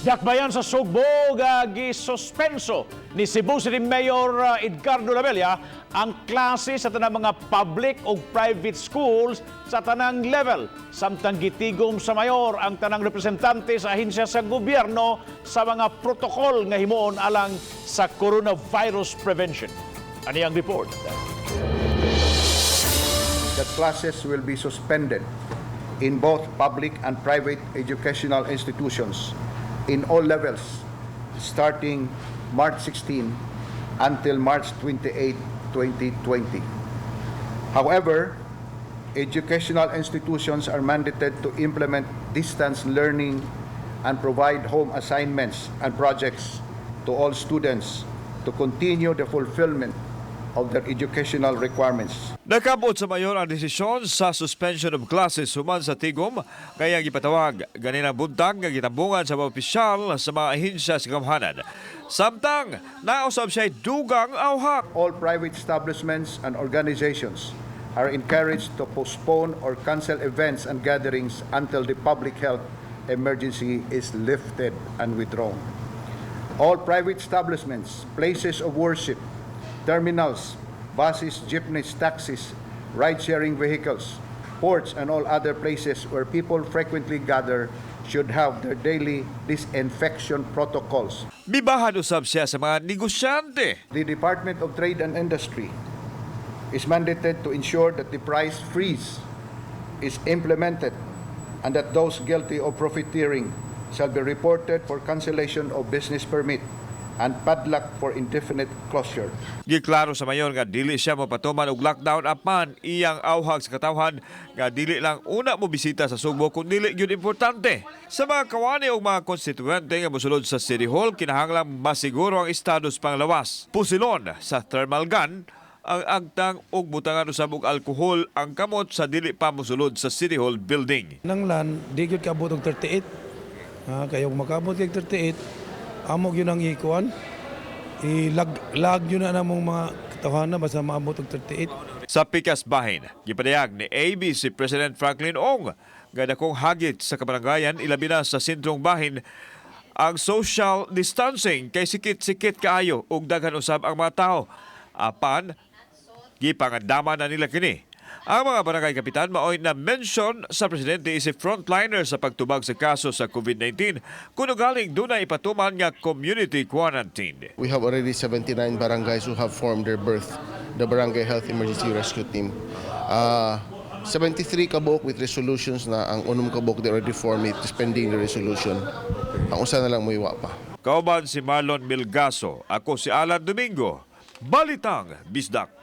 Dakbayan sa Sugbo, gisuspenso ni Cebu City Mayor Edgardo Labella ang klase sa tanang mga public o private schools sa tanang level. Samtang gitigom sa mayor ang tanang representante sa ahensya sa gobyerno sa mga protokol nga himuon alang sa coronavirus prevention. Ani ang report. That classes will be suspended in both public and private educational institutions in all levels starting March 16 until March 28, 2020. However, educational institutions are mandated to implement distance learning and provide home assignments and projects to all students to continue the fulfillment of their educational requirements. Nakabot sa mayor ang desisyon sa suspension of classes human sa tigom kaya gipatawag ganinang buntag nga gitambungan sa mga opisyal sa mga ahensya sa gamhanan. Samtang nausab siya dugang awhak. All private establishments and organizations are encouraged to postpone or cancel events and gatherings until the public health emergency is lifted and withdrawn. All private establishments, places of worship, terminals, buses, jeepneys, taxis, ride-sharing vehicles, ports, and all other places where people frequently gather should have their daily disinfection protocols. Mibahan usab siya sa mga negosyante. The Department of Trade and Industry is mandated to ensure that the price freeze is implemented and that those guilty of profiteering shall be reported for cancellation of business permit and padlock for indefinite closure. Giklaro sa mayor nga dili siya mopatuman og lockdown, apan iyang awhag sa katawhan nga dili lang una mo bisita sa Sugbo kung dili gyud importante. Sa mga kawani og mga konstituente nga mosulod sa City Hall, kinahanglan masiguro ang estado sa panglawas. Pusilon sa thermal gun ang agtang ug butangan usab og alkohol ang kamot sa dili pa mosulod sa City Hall building. Nanglan, di gyud kaabot og 38. Ah, kayo makabot kay 38, amo gyud ang ikuan. I-lag lag yun na namong mga katawhana basta maabot og 38. Sa pikas bahin, gipadayag ni ABC President Franklin Ong nga dakong hagit sa kabarangayan, ilabi na sa sentrong bahin, ang social distancing kay sikit-sikit kaayo ug daghan usab ang mga tao. Apan gipangandaman na nila kini. Ang mga barangay kapitan maoy na mention sa presidente isip frontliner sa pagtubag sa kaso sa COVID-19 kuno galing dunay ipatuman nga community quarantine. We have already 79 barangays who have formed their birth, the Barangay Health Emergency Rescue Team. 73 kabuok with resolutions na, ang unom kabuok, they already formed it, just pending the resolution. Ang usa na lang muiwa pa. Kauban si Marlon Milgaso, ako si Alan Domingo. Balitang Bisdak.